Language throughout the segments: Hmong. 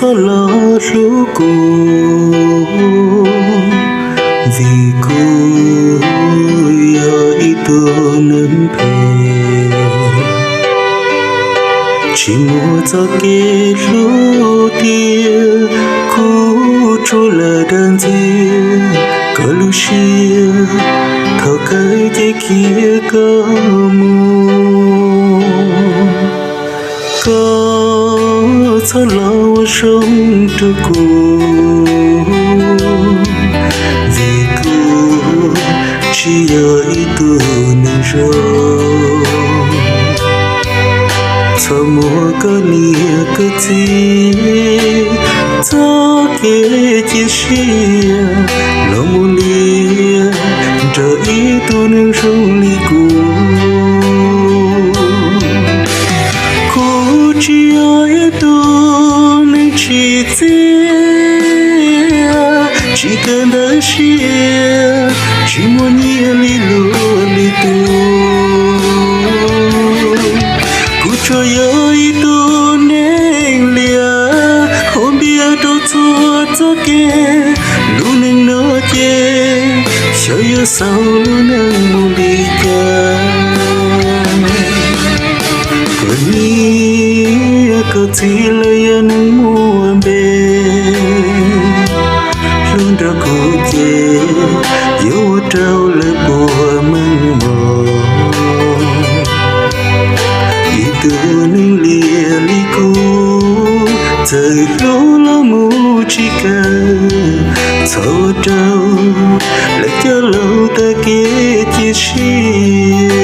txhob los hlub kuv, vim kuv yog ib tug neeg phem, tsis muaj txoj kev hlub tiag. Kuv tsuas lam dag ntxias koj lub siab, thaum kawg ces khiav koj mus. Koj txhob los ua zoo rau kuv, vim kuv tsis yog ib tug neeg zoo. Txhob muab koj niam koj txiv txoj kev cia siab los mus liam nrog ib tug neeg zoo li kuv. Kuv tsis yog ib tug neeg tsim txiaj, tsis kawm ntawv siab, tsis muaj nyiaj li luag li tus. Kuv tsuas yog ib tug neeg liam, haus npias rau txhua txoj kev. Lub neej no ces xyov yuav xaus lub neej mus li cas. Koj niam koj txiv lawv yog neeg muaj npe, hlub nrog kuv ces yuav ua rau lawv puas meej mom. Ib tug neeg liam li kuv, txawm hlub los mus tsis kawm, txhob ua rau lawv coj laus tag kev cia siab.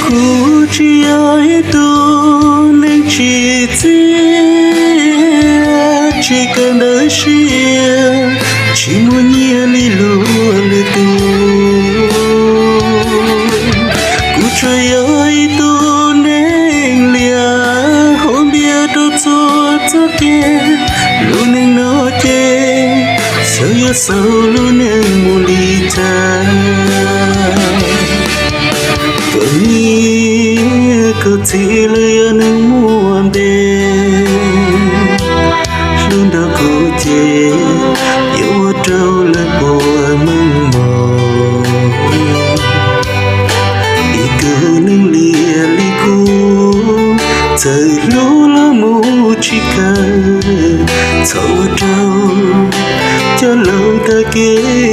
Kuv tsis yog ib tug neeg tsim txiaj, tsis kawm ntawv siab, tsis muaj nyiaj li luag li tus. Kuv tsuas yog ib tug neeg liam, haus npias rau txhua txoj kev. Lub neej no ces xyov yuav xaus lub neej mus li cas. Koj niam koj txiv lawv yog neeg muaj npe, hlub nrog kuv ces yuav ua rau lawv puas meej mom. Ib tug neeg liam li kuv, txawm hlub los mus tsis kawm, txhob ua rau coj laus tag kev